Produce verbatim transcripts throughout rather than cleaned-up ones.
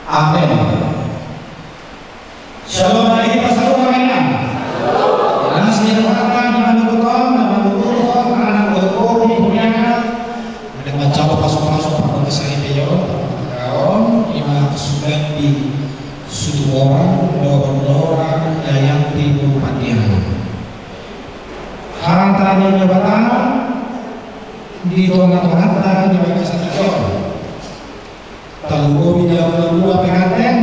Amen. Shalom bagi kita semua, Amen. Las ni Rohanta, di mana pun, di mana pun, anak boru, di dunia. Ada macam pasu-pasu, pasu-pasu, ima sudah di Situmorang, Dohot Lora Dayanti Purpandiangan. Hata ni Debata di tonga-tonganta di bagasan tingki on. Tarlumobi di angka na dua pengantin.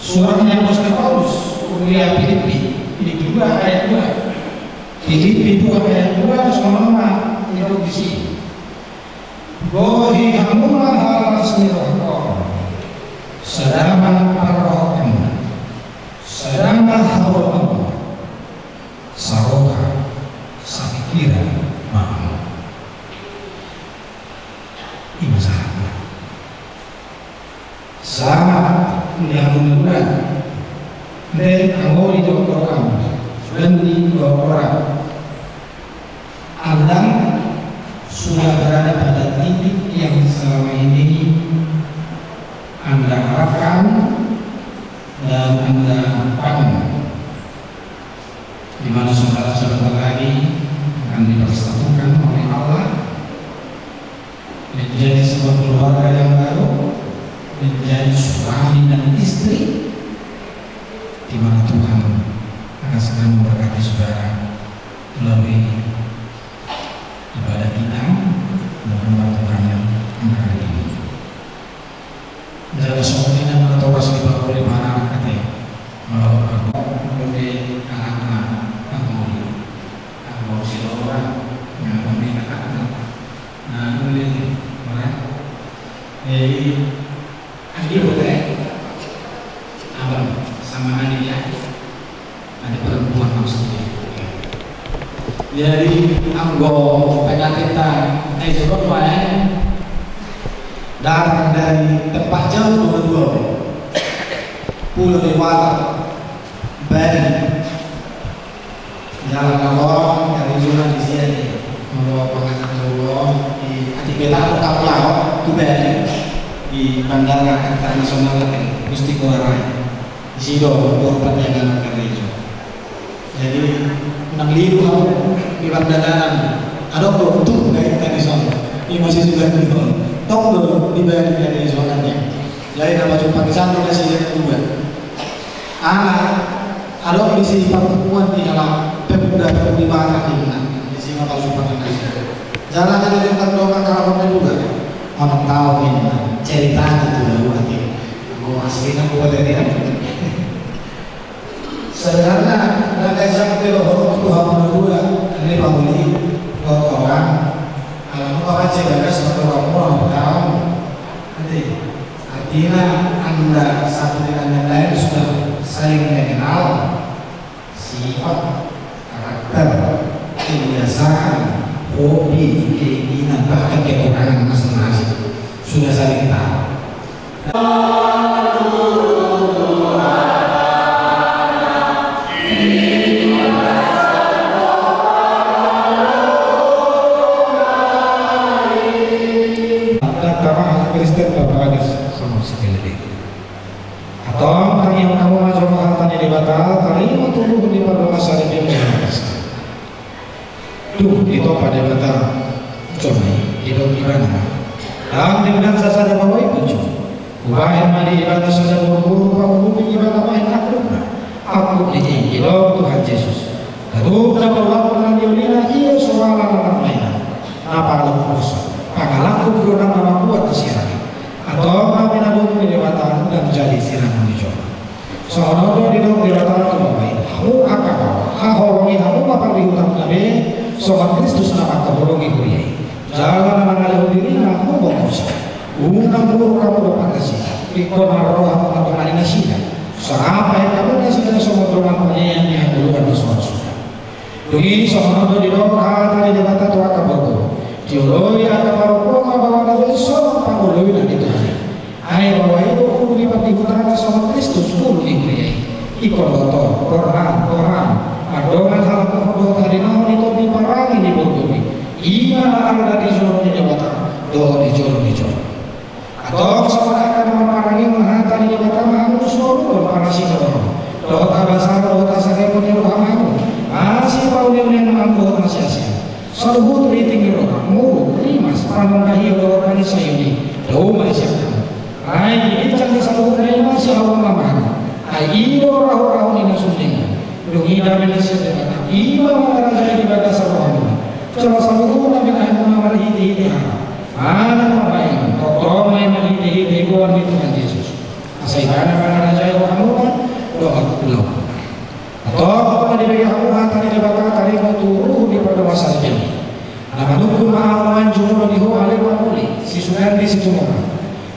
Surat ni Apostel Paulus, Huria Filipi, di dua ayat dua. Filipi dua ayat dua, songon on ma didok disi. Boi hamu ma las ni roha on, sada ma parrohaon, sada ma haholomon, saroha, sapikiran ma hamu. Ima sahatna. Selamat di hamu na dua. Ndang anggo di dokter kamu, dan di dokter. Anda sudah berada pada titik yang selama ini Anda harapkan dan Anda bangun, di mana saudara sebentar lagi akan dipersatukan oleh Allah menjadi sebuah keluarga yang baru, menjadi suami dan istri, di mana Tuhan akan segera memberkati saudara melalui ibadah kita menghamba Tuhan yang kali ini. Jala songon i ma na toras ni pangoli, mana ate, molo pangoli, dope anakna pangoli. Anggo si Lora, na dope anakna. Na dope, mana? Jadi, anggi bote. Abang, sama nani ya. Ada perempuan maksudnya. Jadi, anggo pengantinta, eh, coba, eh, datang dari tempat jauh dua-dua. Pulau Dewata, Bali. Jala na ro, karejo na di sia, di. Molo panganan dulu, di, di beta, aku tahu lah, oh, tu Bali. Di Bandara Internasional Gusti Ngurah Rai. Disi do boru pandiangan karejo. Jadi, unang lilu hamu di Pandanaran. Adong do tuk gabe tani son. Ima si sudah di son. Tong do di Bali karejo na. Jadi, na pajumpang di son do na si dia dua. Anak, adong disi parpunguan ni halak pemuda-pemudi Batak di na. Disi ma pajumpang na si. Jala na di terdongan karakon na dua. Onom taon ni na. Ceritana tu dua ni. Anggo asli na dua tadi. Sebenarna, na kaisang pe dohot tu hamu na dua, ni pangoli, dohot orang, ala muka baca bagas, dohot orang, dohot orang. Nanti, artinya, Anda satu dengan yang lain sudah saling mengenal sifat, karakter, kebiasaan, hobi, keinginan, bahkan kekurangan masing-masing. Sudah saling tahu. Kristen bapak sama sekali. Antong tangiang hamu ma jolo hata ni Debata, tarima tubuhon di pardongansaripeon. Dung ditompa Debata jolma i, didok Ibana, ndang denggan sasada baoa i punjung. Hubahen ma di Ibana sada boruboru panguhumi Ibana bahen angkupna. Angkup ni i didok Tuhan Jesus. Gabuk na paulak na niolina ia so ala na marmaina. Na pangalakuhon, pangalangkup do nang na mambuat hasirang i. Antong na pinaboru ni Debata ndang jadi sirang ni jolma. Songon on do didok Debata tu baoa i, hamu angka baoa, haholongi hamu ma pardihutanna be, songon Kristus na mangkaholongi huria i. Jala na mangalehon dirina humongkop sa. Unang muruk hamu dompak nasida, ingkon marro hamu mandongani nasida. Songon i bahen hamu nasida songon dongan panean ni hangoluan na so ra suda. Dung i songon on do didok hata ni Debata tu angka boruboru. Dioloi angka parompuan ma baoana be songon pangoloina ni Tuhan i. Ai baoa i do ulu ni pardihutanna songon Kristus ulu ni huria i. Ingkon boto, borhat, borhat, mardongan halakhon dohot harimahon i tondi parange ni boruboru i. Ima na arda di jolo ni Debata dohot di jolo ni jolma. Antong songon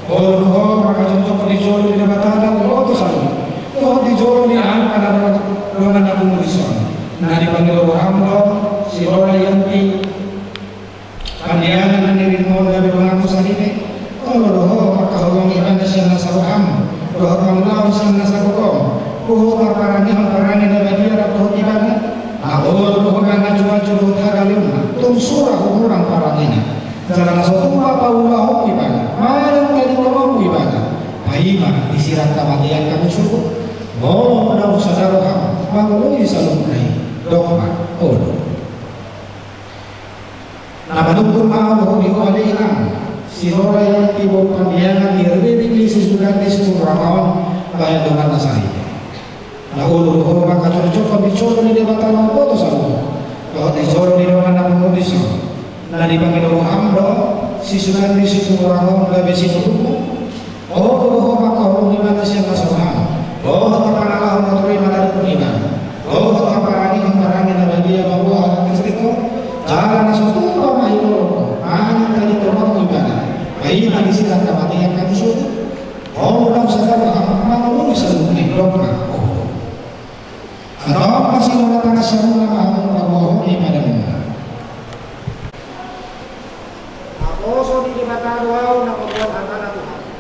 Olo do ho mangkacorcok di jolo ni Debata na umboto saluhut, dohot di jolo ni angka na dongan na pungu dison. Na dipangido roham do si Lola Yanti Pandiangan na nirimuna gabe donganmu sahali. Olo do ho mangkaholongi ibana sian nasa roham dohot mangulahon sian nasa gogom, dohot marparangehon parange na badia rap dohot ibana. Olo do ho mangajuaju dohot hagaleonna, tung sura humurang parangena. Jala na so tupa paulahonmu ibana, manang tadingononmu ibana, paima di sirang hamatean hamu sogot. Molo naung sada roham mangoloi saluhutna i, dok ma olo. Na manungkun ma ahu dohot di ho ale inang, si Lola Yanti boru Pandiangan di R B B P Sisugandi Situmorang on, bahen donganna sahali. Na olo do ho mangkacorcokhon di jolo ni Debata na umboto saluhut, dohot di jolo ni dongan na pungu dison. Na dipangido roham do si Sugandi Situmorang on gabe sinuturmu. Olo do ho mangkaholongi ibana sian nasa roham, dohot marpangalahon na turi manadingkon ibana, dohot marparangehon parange na badia mamboan Kristen on. Jala na so tupa ma i, olo do ho manang tadingononmu ibana, paima di sirang hamatean hamu sogot. Molo naung sada roham mangoloi saluhutna i, dok ma olo. Antong ma si Lola, tangan sian mula ma hamu paboahon ni padanmuna. Naposo ni Debata do ahu na mamboan hatana tu hamu.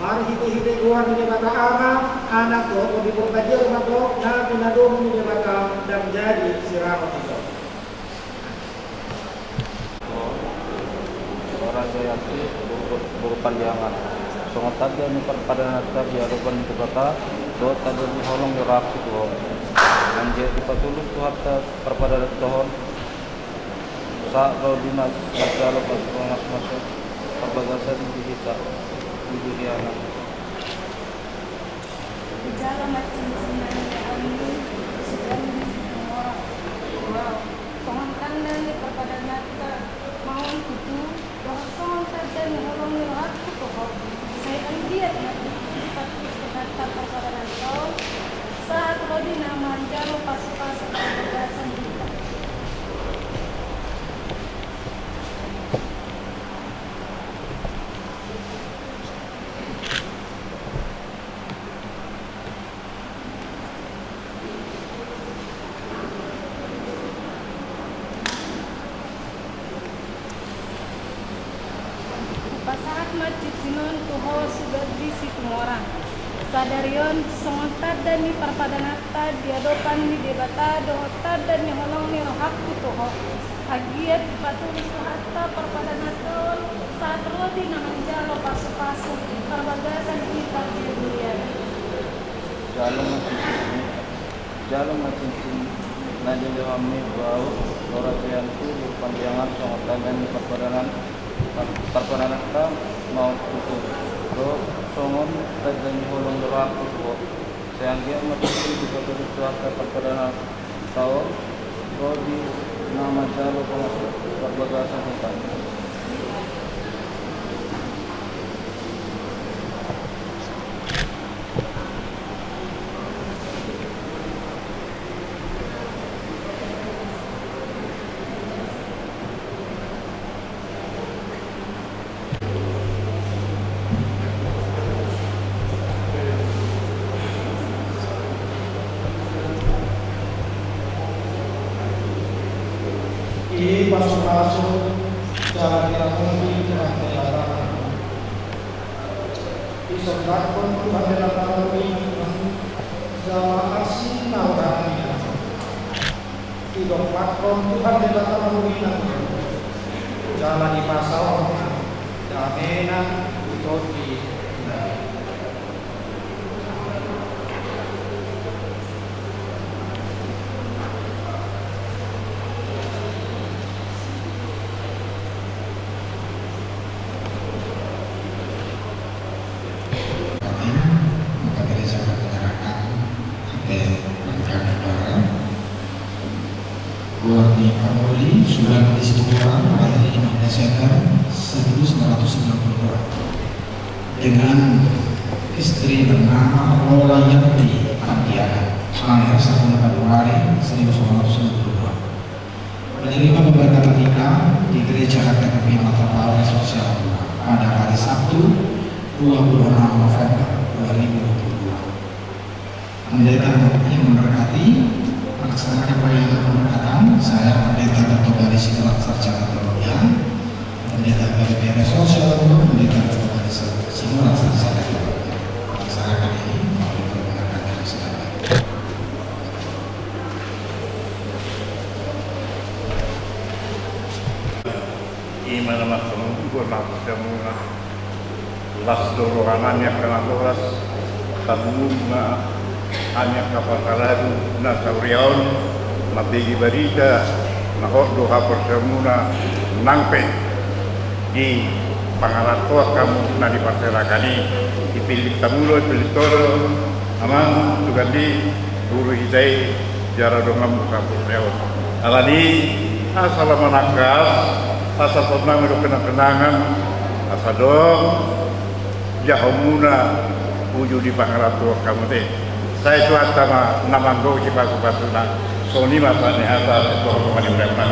Marhitehite goar ni Debata Ama, Anak dohot Tondi Porbadia do mandok na pinadomu ni Debata ndang jadi sirangon ni jolma. Lola Yanti boru Pandiangan, songon tanda ni parpadananta di adopan ni Debata dohot tanda ni holong ni rohangku tu ho, anggiat dipatulus Tuhanta parpadananta on, sahat ro di na manjalo pasupasu, parbagasan di hita di duniana. Jalo ma cincin na nilehonmi tu Sugandi Situmorang tu ahu, songon tanda ni parpadananta ma on tutu, dohot songon tanda ni holong ni rohangku tu ho. Sai anggiat ma tutu dipatulus Tuhanta parpadananta on, sahat ro di na manjalo pasupasu parbagasan hita. Hupasahat ma cincin on tu ho Sugandi Situmorang sadari on, songon tanda ni parpadananta di adopan ni Debata dohot tanda ni holong ni rohangku tu ho. Anggiat dipatulus Tuhanta parpadananta on, sahat ro di na manjalo pasupasu parbagasan hita di duniana. Jalo ma cincin, jalo ma cincin na nilehonmi tu ahu, Lola Yanti boru Pandiangan, songon tanda ni parpadanan, parpadananta ma on tutu, dohot songon tanda ni holong ni rohangku tu ho. Sai anggiat ma tutu dipatulus Tuhanta parpadananta on, ro di na manjalo pasupasu parbagasan hita. I pasupasu jala diramoti Tuhan Debata. Disondangkon Tuhan Debata na uli, jala asi na rohana. Didompakkon Tuhan Debata na uli, jala dipasaorna damena tu tondi. Maka gereja akan menyerahkan amplop pernikahan saudara. Buat ni Pak Roli, surat di situ orang, lahir lima Desember seribu sembilan ratus sembilan puluh dua. Dengan istri bernama Lola Yanti Pandiangan, lahir satu Februari seribu sembilan ratus sembilan puluh dua. Menerima pemberkatan nikah di Gereja H K P P Mata Paus Sosial dua. Pada hari Sabtu, dua puluh enam November dua ribu dua puluh dua. Pendeta yang memberkati, melaksanakan pemberkatan, saya Pendeta Doktor Gadi Sinurat, Sarjana Teologi, Pendeta Gadi Pere Sosial, Pendeta Doktor Gadi Sinurat, Sarjana Teologi. Melaksanakan ini, mohon diperkenankan dari segala. Ima na mangkatai, las do roha nami angka natoras, tarlumobi ma hami angka parhalado na sahuria on mambege barita na hot do haporseaonmuna nang pe di pangarantoan hamu na diparserahan i. Dipillit hamu do, dipillit Ho do Amang, tu gandi guru hita i, jala donganmu sampur seon. Alani asa lam manangkas, asa sonang do kenang-kenangan, asa dong jahomuna uju di pangarantoan hamu te. Sai Tuhanta ma na manggohi pasu-pasuna. Songon i ma sahat ni hata tu hamu, mauliate ma.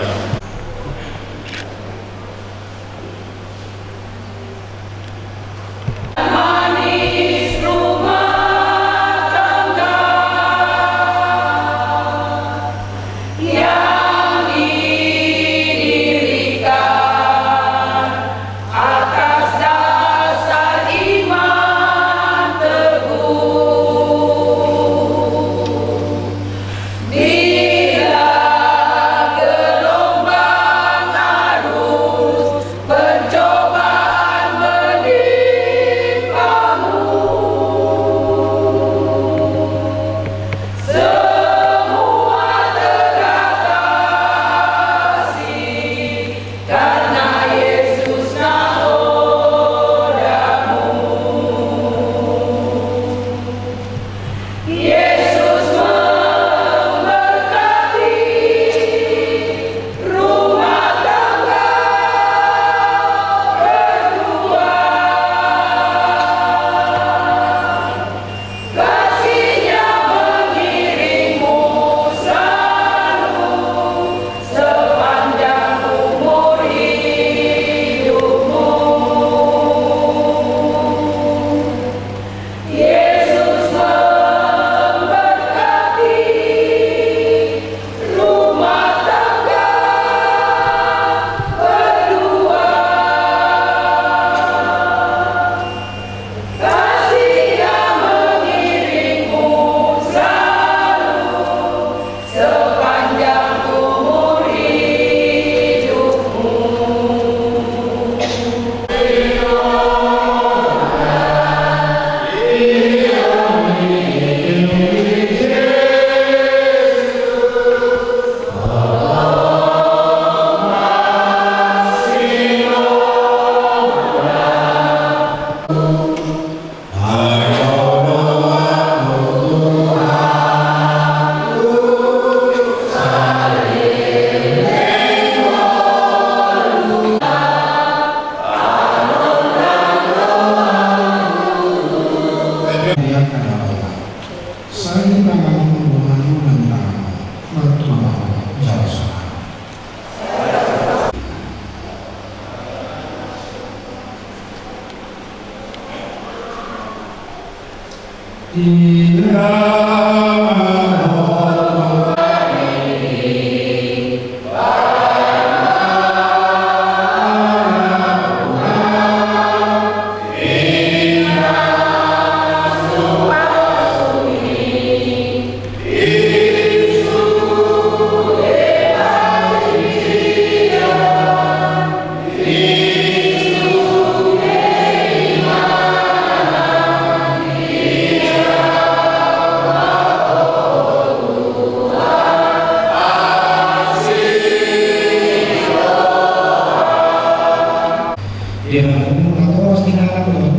Di hamu na torop di halak na torop,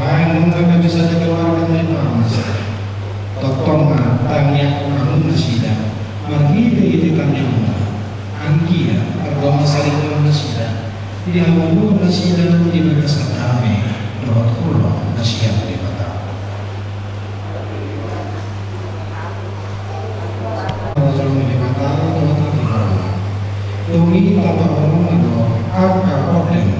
lae nunga gabe sada keluarga na ipamas. Tongtong ma tangiangkon hamu nasida, marhite-hite tangiangmuna. Anggiat tardongan saringonon nasida, dihagogohon nasida di bagasan dame dohot holong na sian Debata. Raja ni Debata dohot hatigoran. Dung i tapaholongi do angka onden